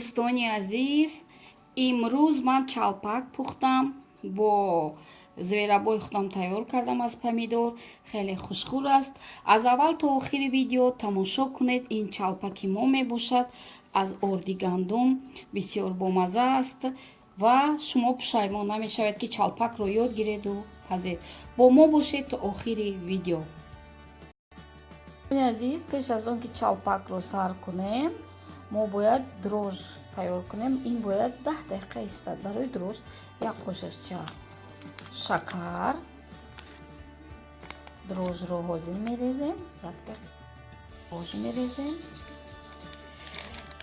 Дӯстони азиз, имрӯз ман чалпак пухтам, бо зверобой худам тайёр кардам аз помидор. Хеле хушхӯр аст. Аз аввал то охири видео тамошо кунед. Ин чалпаки мо мебошад аз орди гандум, бисёр бомазза аст ва шумо пушаймон намешавед, ки чалпакро ёд гиреду пазед. Бо мо бошед то охири видео. Азиз, пеш аз он ки чалпакро сар кунем, мо бояд дрожж тайёр кунем. Ин бояд 10 дақиқа истад. Барои дрожж як қошиқча шакар, дрожжро ҳозир мерезем, як дрожж мерезем.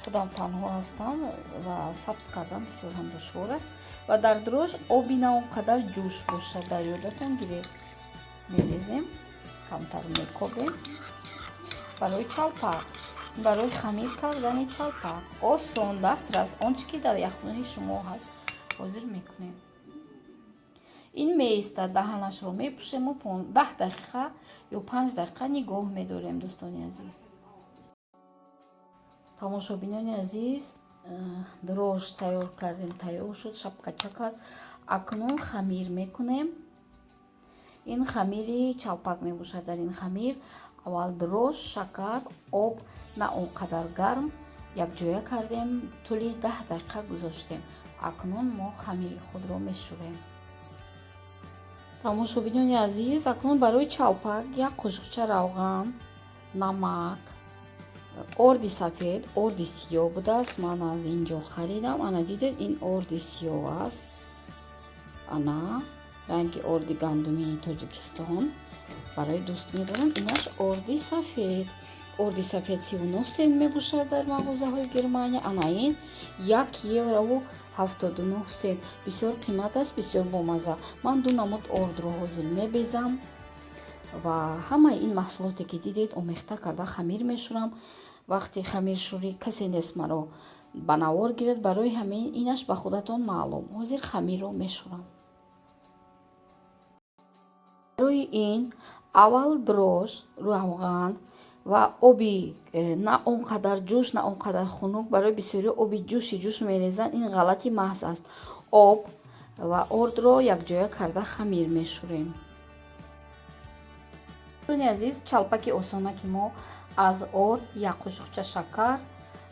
Худам танҳо ҳастам ва сабт кардан бисёр ҳам душвор аст. Ва дар дрожж оби на он қадар ҷӯш бошад, дар ёдатон гиред. Мерезем, камтар мекобем барои чалпак. Барои хамир кардани чалпак осон, дастрас, он чи ки дар яхдони шумо ҳаст, ҳозир мекунем. Ин меистад, даҳанашро мепӯшему 10 дақиқа ё 5 дақиқа нигоҳ медорем. Дӯстони азиз, тамошобинони азиз, дрожж тайёр кардем, тайёр шуд, шапкача кард. Акнун хамир мекунем. Ин хамири чалпак мебошад. Дар ин хамир аввал дрожж, шакар, об на он қадар гарм якҷоя кардем, тӯли 10 дақиқа гузоштем. Акнун мо хамири худро мешӯрем. Тамошобинони азиз, акнун барои чалпак як қошиқча равған, намак, орди сафед, орди сиёҳ будааст, ман аз ин ҷо харидам. Ана, дидед, ин орди сиёҳ аст. Ана, ранги орди гандумии Тоҷикистон барои дӯст медорам. Инаш орди сафед. Орди сафед 39 сент мебошад дар мағозаҳои Германия. Ана, ин 1 еврову 79 сент. Бисёр қимат аст, бисёр бомазза. Ман ду намуд ордро ҳозир мебезам ва ҳамаи ин маҳсулоте, ки дидед, омехта карда хамир мешӯрам. Вақти хамиршӯрӣ касе нест маро ба навор гирад, барои ҳамин инаш ба худатон маълум. Ҳозир хамирро мешӯрам. Барои ин аввал дрожж, равған ва оби на он қадар ҷӯш, на он қадар хунук. Барои бисёриҳо оби ҷӯши ҷӯш мерезанд, ин ғалати маҳз аст. Об ва ордро якҷоя карда хамир мешӯрем. Дӯстони азиз, чалпаки осонаки мо аз орд, як қошуқча шакар,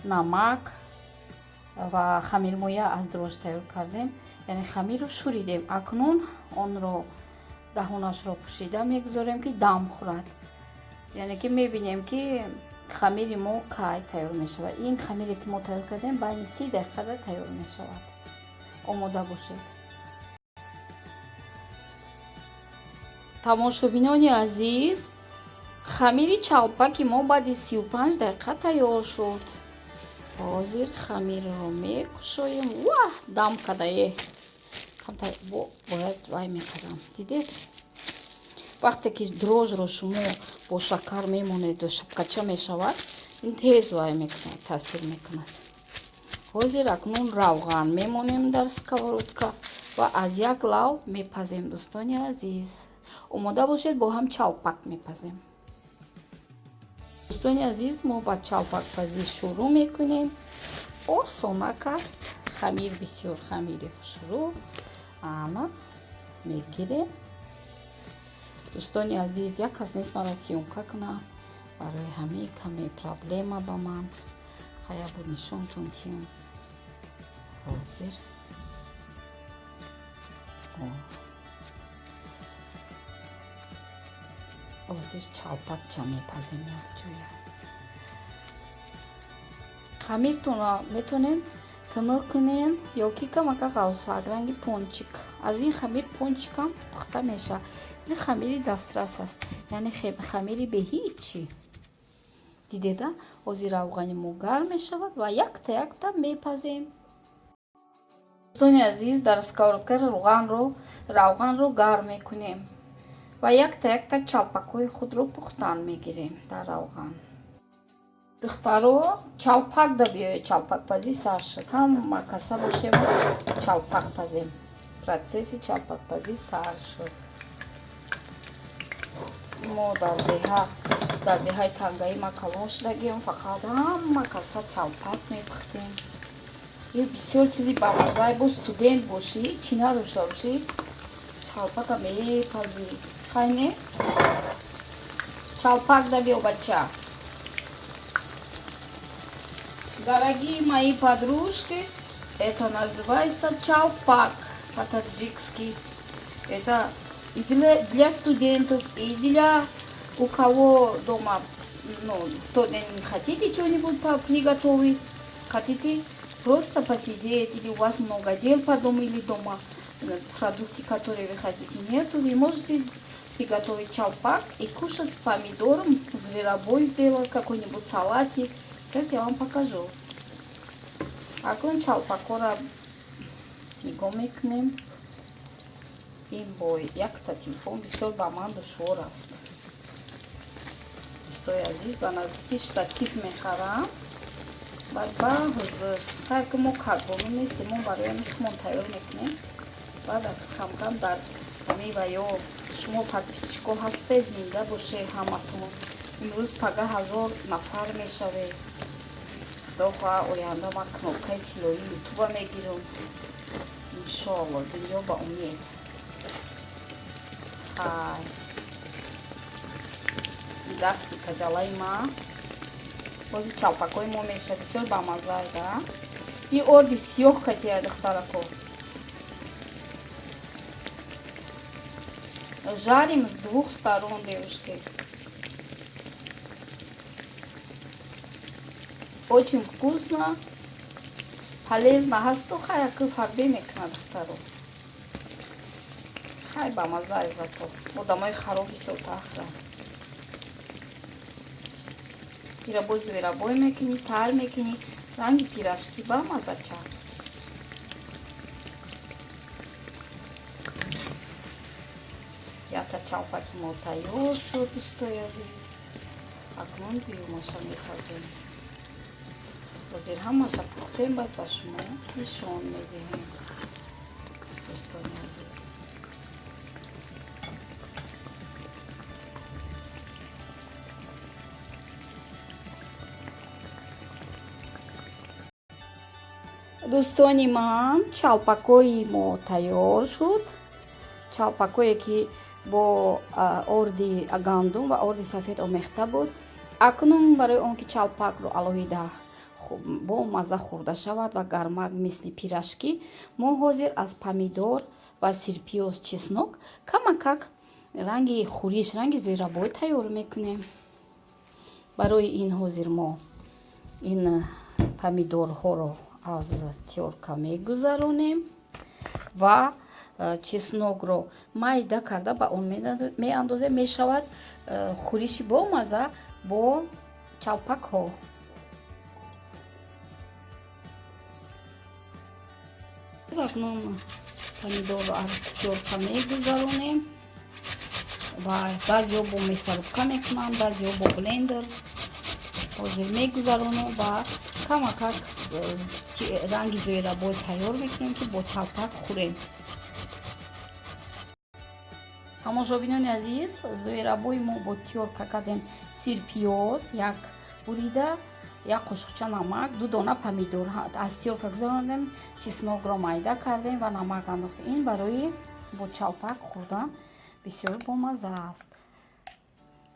намак ва хамирмоя аз дрожж тайёр кардем, яъне хамирро шӯридем. Акнун онро даҳонашро пӯшида мегузорем, ки дам хӯрад, яъне ки мебинем, ки хамири мо кай тайёр мешавад. Ин хамире, ки мо тайёр кардем, байни 30 дақиқада тайёр мешавад. Омода бошед. Тамошобинони азиз, хамири чалпаки мо баъди 35 дақиқа тайёр шуд. Ҳозир хамирро мекушоем. Ваҳ, дам кадае, камтар бояд вай мекардам. Дидед, вақте ки дрожжро шумо бо шакар мемонеду шапкача мешавад, ин тез вай мекунад, таъсир мекунад. Ҳозир акнун равған мемонем дар сковородка ва аз як лав мепазем. Дӯстони азиз, омода бошед, бо ҳам чалпак мепазем. Дӯстони азиз, мо ба чалпакпазӣ шурӯъ мекунем. Осонак аст хамир, бисёр хамири хушрӯ. Ана, мегирем. Дӯстони азиз, як кас нест мара съёмка кунам, барои ҳамин каме проблема ба ман. Хая, буд нишонтон тиём. Ҳозир чалпакча мепазем якҷоя. Хамиртонро метонед тунук кунед ё ки камака ғавсак, ранги пончик. Аз ин хамир пончикам пухта мешавад. Ин хамири дастрас аст, яъне хамири беҳичи. Дидеда, ҳозир равғани мо гарм мешавад ва якта якта мепазем. Дӯстони азиз, дар сковородка равғанро гарм мекунем ва якта якта чалпакҳои худро пухтан мегирем дар равған. Духтаро, чалпак да биёед, чалпакпазӣ сар шуд. Ҳама каса бошем, чалпак пазем. Процесси чалпакпазӣ сар шуд. Мо дар деҳа, дар деҳаи Тангаӣ ма калон шудагием, фақат ҳама каса чалпак мепухтем. Ин бисёр чизи бамаззае. Бо студент бошӣ, чӣ надошта бошӣ, чалпака мепазӣ. Хай не? Чалпак да биё, бача. Дорогие мои подружки, это называется чалпак по-таджикски. Это и для студентов, и для у кого дома, ну, в тот день не хотите что-нибудь приготовить, хотите просто посидеть, или у вас много дел по дому, или дома продукты, которые вы хотите, нету, вы можете приготовить чалпак и кушать с помидором, зверобой сделать, какой-нибудь салатик. Сейчас я вам покажу. Акун чалпакора нигоҳ мекунем. Ин бо якта телефон бисёр ба ман душвор аст. Дӯстои азиз, ба наздики штатив мехарам. Баъд ба ҳузур. Хай ки мо кадбону нестем, мо барои ҳамин тайёр мекунем. Баъд камкам дар ҳамин ва ё шумо подписчико ҳасте, зинда боше ҳаматон. Имрӯз пага 1000 нафар мешавед. Худо хоҳа, оянда ман кнопкаи тиллоии ютуба мегирам. Иншоалло, дунё ба умед. Хай. Дасти каҷалаи ман. Бози чалпакҳои мо меша бисёр бамазза, да? И орди сиёҳ катия, духтарако. Жарим с двух сторон, девушки. Очень вкусно. Полезно ҳасту, хай ки фарбе мекунад, духтаро. Хай бамазза зато. Одамои хароб бисёр тахра. Ира боз зверобой мекунӣ, тар мекунӣ, ранги пирожки бамаззача. Якта чалпаки мо тайёр шуд, дӯстои азиз. Акнун дуюмаша мепазем. Ҳозир ҳамаша пухтем, баъд ба шумо нишон медиҳем. Дӯстони азиз. Дӯстони ман, чалпакҳои мо тайёр шуд. Чалпакҳое ки бо орди гандум ва орди сафед омехта буд. Акнун барои он ки чалпакро алоҳида бо мазза хӯрда шавад ва гармак мисли пирожки, мо ҳозир аз помидор ва сирпиёз, чеснок камакак ранги хӯриш, ранги зверобой тайёр мекунем. Барои ин ҳозир мо ин помидорҳоро аз тёрка мегузаронем ва чеснокро майда карда ба он меандозем. Мешавад хӯриши бомазза бо чалпакҳо. Акнун помидорро аз тёрка мегузаронем ва баъзеҳо бо мясорубка мекунанд, баъзеҳо бо блендер. Ҳозир мегузаронем ва камакак ранги зверобой тайёр мекунем, ки бо чалпак хӯрем. Тамошобинони азиз, зверобои мо бо тёрка кардем, сирпиёз як бурида, як қошуқча намак, ду дона помидор аз тёрка гузарондем, чеснокро майда кардем ва намак андохтем. Ин барои бо чалпак хӯрдан бисёр бомазза аст.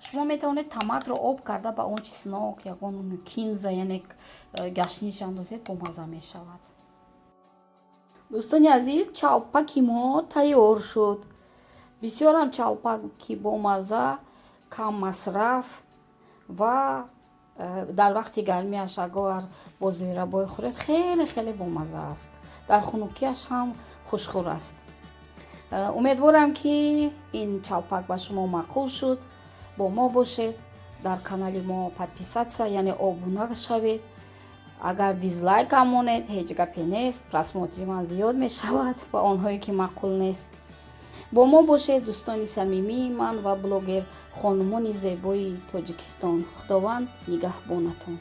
Шумо метавонед томатро об карда ба он чеснок, ягон кинза, яъне гашниш андозед, бомазза мешавад. Дӯстони азиз, чалпаки мо тайёр шуд. Бисёрам чалпаки бомазза, кам масраф ва дар вақти гармиаш агар бо зверобой хӯред, хеле хеле бомазза аст. Дар хунукиаш ҳам хушхӯр аст. Умедворам, ки ин чалпак ба шумо маъқул шуд. Бо мо бошед, дар канали мо подписаться, яъне обуна шавед. Агар дизлайкам монед, ҳеҷ гапе нест, просмотри ман зиёд мешавад ба онҳое ки маъқул нест. Бо мо бошед, дӯстони самимии ман ва блогер хонумони зебои Тоҷикистон. Худованд нигаҳбонатон.